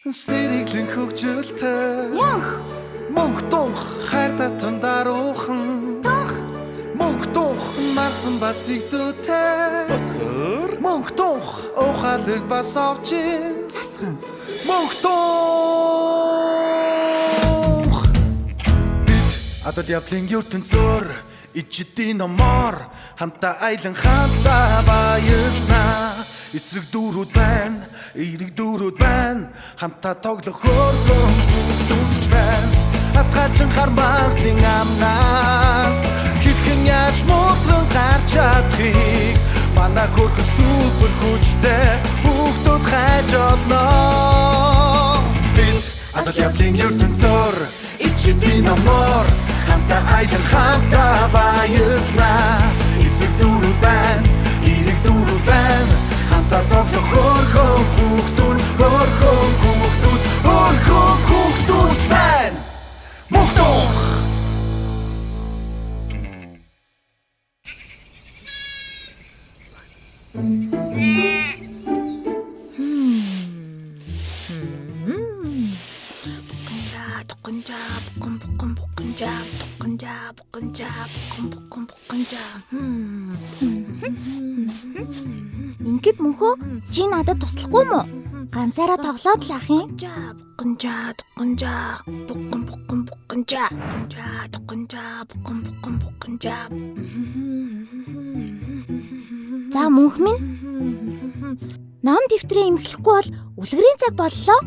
Сэргэлэн хөгжилтэй. Мөнх. Мөнх тунх хайр татан даруухан. Тунх. Мөнх тунх марцан бас игдүүтэй. Басар. Мөнх тунх ухаалаг бас овчин. Засхан. Мөнх тунх. Бид адал явдлын ертөнцөөр ичдийн номоор хамтаа аялан хамтдаа баяснаа. Эсрэг дүүрүүд байна, эерэг дүүрүүд байна. Хамтаа тоглох хөөрхөн хүүхдүүд ч байна. Атгалчин хармагсын амнаас хэрхэн яаж мудран гарч чадахыг манай хөөрхөн супер хүчтэй хүүхдүүд хайж олно. Бид адал явдлын ертөнцөөр ичдийн номоор хамтаа аялан хамтаа баяснаа. Эсрэг дүүрүүд байна, эерэг дүүрүүд байна. Хамтаа тоглох хөөрхөн хүүхдүүд, хөөрхөн хүүхдүүд, хөөрхөн хүүхдүүд ч байна. Мөнх тунх! Буканжа, туканжа, букан букан буканжа, туканжа, буканжа, букан букан буканжа. Ингээд мөнхөө чи надад туслахгүй мүү? Ганцаараа тоглоод л ах юм. Буканжа, буканжа, туканжа, букан букан буканжа, туканжа, туканжа, букан букан буканжа. За мөнх минь ном дэвтрээ эмхлэхгүй бол үлгэрийн цаг боллоо.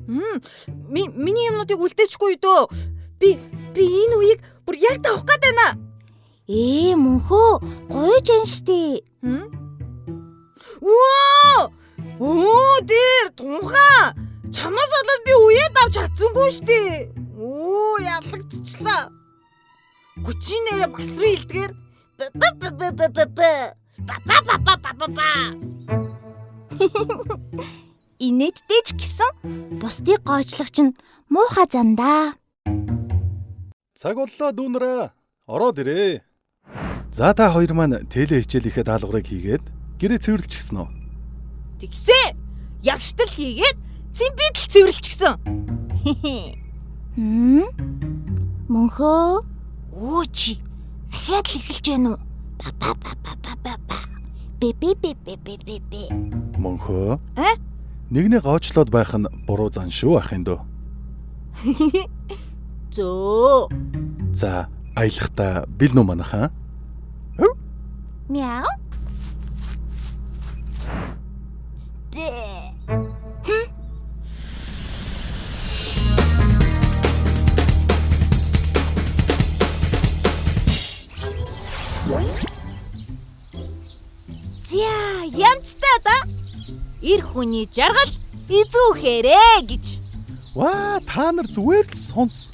Миний юмнуудыг үлдээчихгүй дөө. Би энэ үеийг бүр яг тавах гээд байна. Ээ мөнхөө гоё ч юм штэ. Өө! Өө дээр тунхаа. Чамаас болоод би үеэ давж чадсангүй штэ. Өө ялагдчихлаа. Гүчин нэрэ басрын илдгээр б б б б б б б ба ба ба ба ба ба ба. Инээдтэй ч гэсэн бусдыг гоочлох чинь муухай зандаа. Цаг боллоо дүүнрээ. Ороод ирээ. За та хоёр маань теле хичээлийнхээ даалгаврыг хийгээд гэрээ цэвэрлчихсэн үү? Тэгсээ. Ягштал хийгээд цэмбидл цэвэрлчихсэн. Хм? Мөнхөө өө чи ахиад л эхэлж байна уу? Ба ба ба ба ба ба ба. Б б б б б б б. Мөнхөө. А? Нэгний гоочлоод байх нь буруу зан шүү ахын дөө. Зөө. За аялахдаа бэлэн үү манайхан? Мяу. Бэ. За янзтай да. Эр хүний жаргал эзүүхээрээ гэж. Ваа та нар зүгээр л сонс.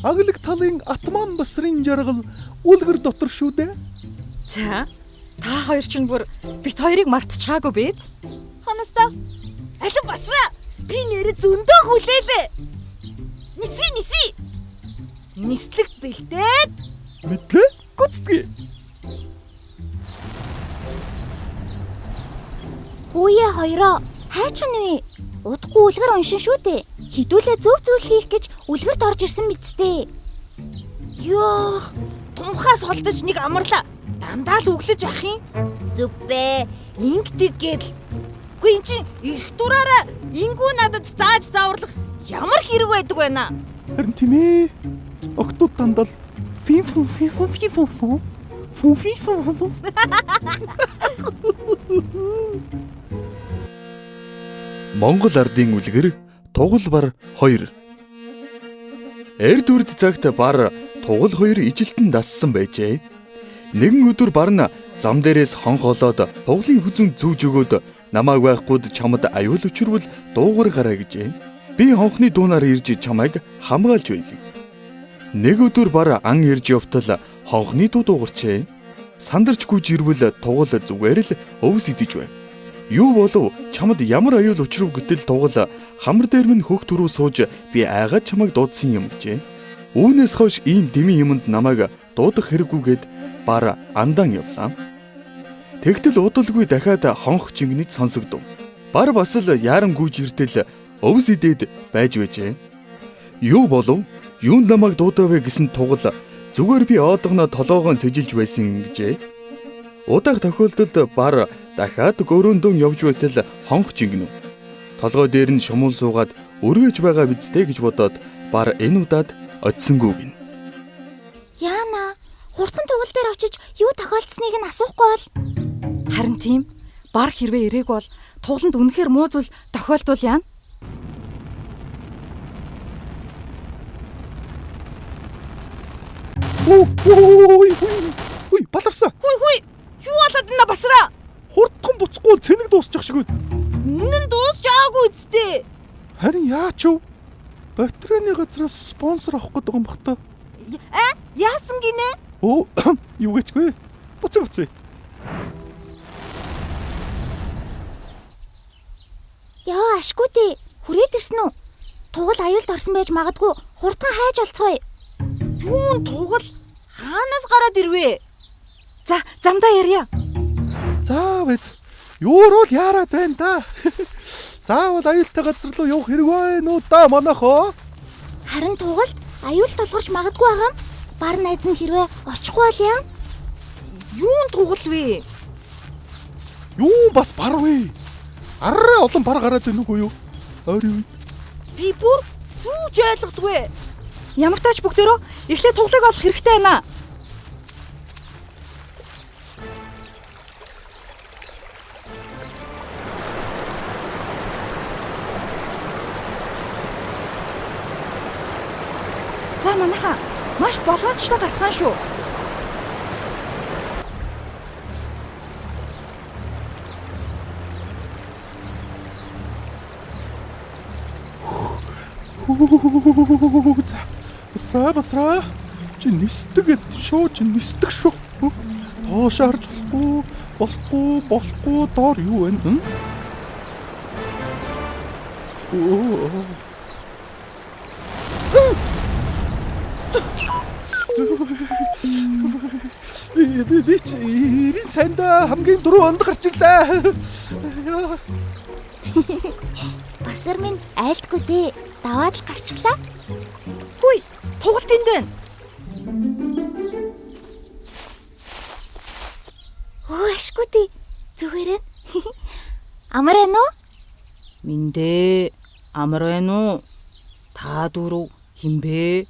Аглаг талын атман басрын жаргал үлгэр дотор шүү дээ. За та хоёр чинь бүр бит хоёрыг мартчихаагүй биз? Хоностоо. Алин басраа. Би нэрэ зөндөө хүлээлээ. Ниси ниси. Нислэгт бэлдээд Мэдлээ гүцэтгий. Хүүе хоёроо хайчин вэ? Удахгүй үлгэр уншин шүү дээ. Хідүүлээ зөв зүйл хийх гэж үлгэрт орж ирсэн биз дээ. ёох тунхаас холдож нэг амарлаа. Дандаа л өглөж ах юм. Зүг бэ. Ингэдэг гээл. Үгүй эн чин их дураараа ингүү надад зааж зааварлах ямар хэрэг байдаг байна. Харин тийм ээ. Октод дандаа л фин фун фин фун фин фун фун. Фун фин фун фун фун. Монгол ардын үлгэр тугал бар 2. Эрд үрд цагт бар тугал хоёр ижилтэн дассан байжээ. Нэгэн өдөр бар нь зам дээрээс хонхолоод туглын хүзүүн зүүж өгөөд намайг байхгүйд чамд аюул учирвал дуугар гараа гэжээ. Би хонхны дуунаар ирж чамайг хамгаалж байлыг. Нэг өдөр бар ан ирж явтал хонхны дуу дуугарчээ. Сандарч гүйж ирвэл тугал зүгээр л өвс идэж байв. Юу болов чамд ямар аюул учрав гэтэл тугал хамар дээр минь хөх түрүү сууж би айгаад чамайг дуудсан юм гэжээ. Үүнээс хойш ийм дэмий юмд намайг дуудах хэрэггүйгээд бар андан явлаа. Тэгтэл удалгүй дахиад хонх жингэнэж сонсогдов. Бар бас л яаран гүйж иртэл өвс идээд байж байжээ. Юу болов? Юунд намайг дуудав вэ гэсэн тугал зүгээр би оодогно толгоогон сэжилж байсан гэжээ. Удаах тохиолдолд бар дахиад гөрөөндөн явж байтал хонх жингэнв. Толгой дээр нь шумуул суугаад өргөж байгаа бидтэй гэж бодоод бар энэ удаад очсонгүй гин. Яна, хурдхан тугал дээр очиж юу тохиолдсныг нь асуухгүй бол Харин тийм бар хэрвээ ирээг бол тугланд үнэхээр муу зүйл тохиолдвол яана? Үй үй баларсан. Хүй хүй. Юу болоод байна басраа? Хурдхан буцахгүй бол цэнэг дуусчих шиг байна. Өмнө нь дуусч аагүй үсттэй. Харин яач вэ? Батарейны газраас спонсор авах гэдэг юм бах та. А? Яасан гинэ? Өө юу гэчгүй. Буцъя буцъя. Яа, ашгүй дээ. Хүрээд ирсэн үү? Тугал аюулд орсон байж магадгүй. Хурдхан хайж олцгоё. Юун тугал хаанаас гараад ирвэ? За, замдаа ярья. За биз. Юурул яарад байна да. Заавал аюултай газар руу явах хэрэг байна уу да манайхоо. Харин тугалд аюул тулгарч магадгүй байгаа юм. Бар найз нь хэрвээ очихгүй бол яа? Юун тугал вэ? Юу бас бар вэ? Арай олон бар гараад байна үгүй юу? Ойрын үед. Би бүр юу ч ойлгодгүй. Ямар тач бүгдөрөө эхлээд туглыг олох хэрэгтэй байна. За манайхаа маш болгоомжтой гарцгаан шүү. За. Басраа басраа. Чи нисдэг эд шүү чи нисдэг шүү. Доош харж болохгүй, болохгүй, болохгүй доор юу вэ? М? Оо. Би би би чи ерийн сайндаа хамгийн дөрөв онд гарч ирлээ. Яа. Басар минь айлтгүй дээ. Даваад л гарчглаа. Хүй, тугалт энд байна. Өө ашгүй дээ. Зүгээр ээ. Амар байна уу? Миндээ амар байна уу? Та дөрөв хинбэ?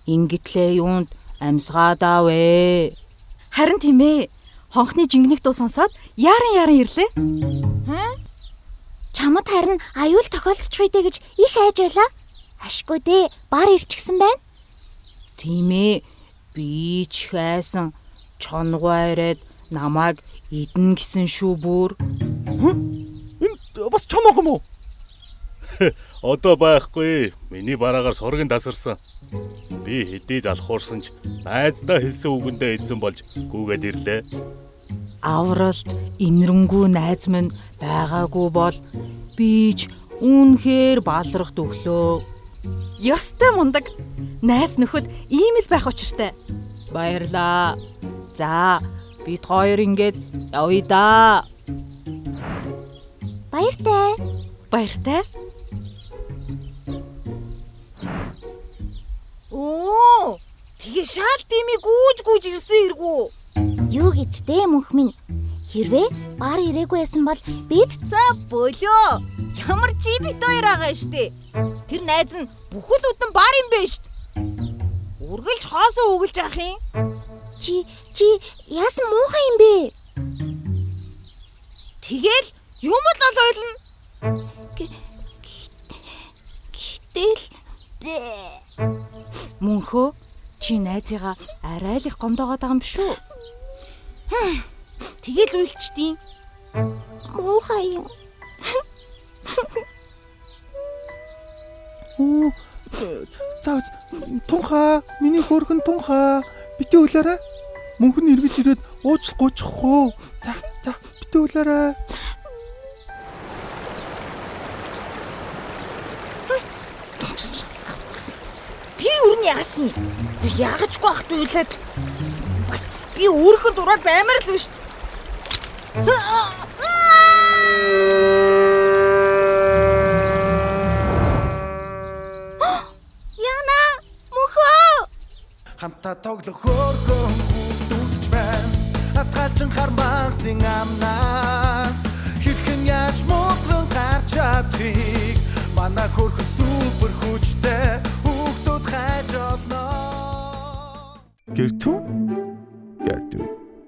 Ингэтлээ юунд амьсгаадаа вэ? Харин тийм ээ. Хонхны жингэнийх дуу сонсоод яаран яаран ирлээ. Чамд харин аюул тохиолдчих үү гэж их айж байлаа. Ашгүй дээ. Бар ирчихсэн байна. Тийм ээ. Би ч хайсан чонгой ирээд намайг идэн гэсэн шүү бүр. Энд бас чоног юм уу? Одоо байхгүй. Миний бараагаар сурган тасарсан. Би хэдий залхуурсан ч найздаа хэлсэн үгэндээ эзэн болж гүгээд ирлээ. Авралт инэрэнгүү найз минь байгаагүй бол би ч үнэхээр балрахт өглөө. Ёстой мундаг. Найз нөхөд ийм л байх учиртай. Баярлаа. За, бид хоёр ингээд явъя да. Баяртай. Баяртай. Оо, тэгээ шал дими гүүж гүүж ирсэн эргүү. Юу гэж дээ мөнх минь. Хэрвээ бар ирээгүй байсан бол бид За болоо. Ямар чи бит хоёр байгаа штэ. Тэр найз нь бүхэл бүтэн бар юм бэ штэ. Үргэлж хоосоо өгөлж ах юм. чи чи яасан муухай юм бэ? Тэгэл юм л ол ойлно. Гэтэл Мөнхөө чи найзыгаа арай л их гомдоогоод байгаа юм биш үү? Тэгэл уйлчдیں۔ муухай юм. Оо. За тунхаа, миний хөөрхөн тунхаа. Битээ үлээрэй. Мөнх нь эргэж ирээд уучлахгүй чихгүй. За, за, битээ үлээрэй. Би өөр нь яасан юм? Ягачгүй ахт уйлаад л бас би өөрийнхөө дураар баймар л биш. Хамтаа тоглох хөөрхөн хүүхдүүд ч байна. Атгаалчин хармагсын амнаас хэрхэн яаж мудран гарч чадахыг манай хөөрхөн супер хүчтэй хүүхдүүд хайж олно. Гэртүн? Гэртүн.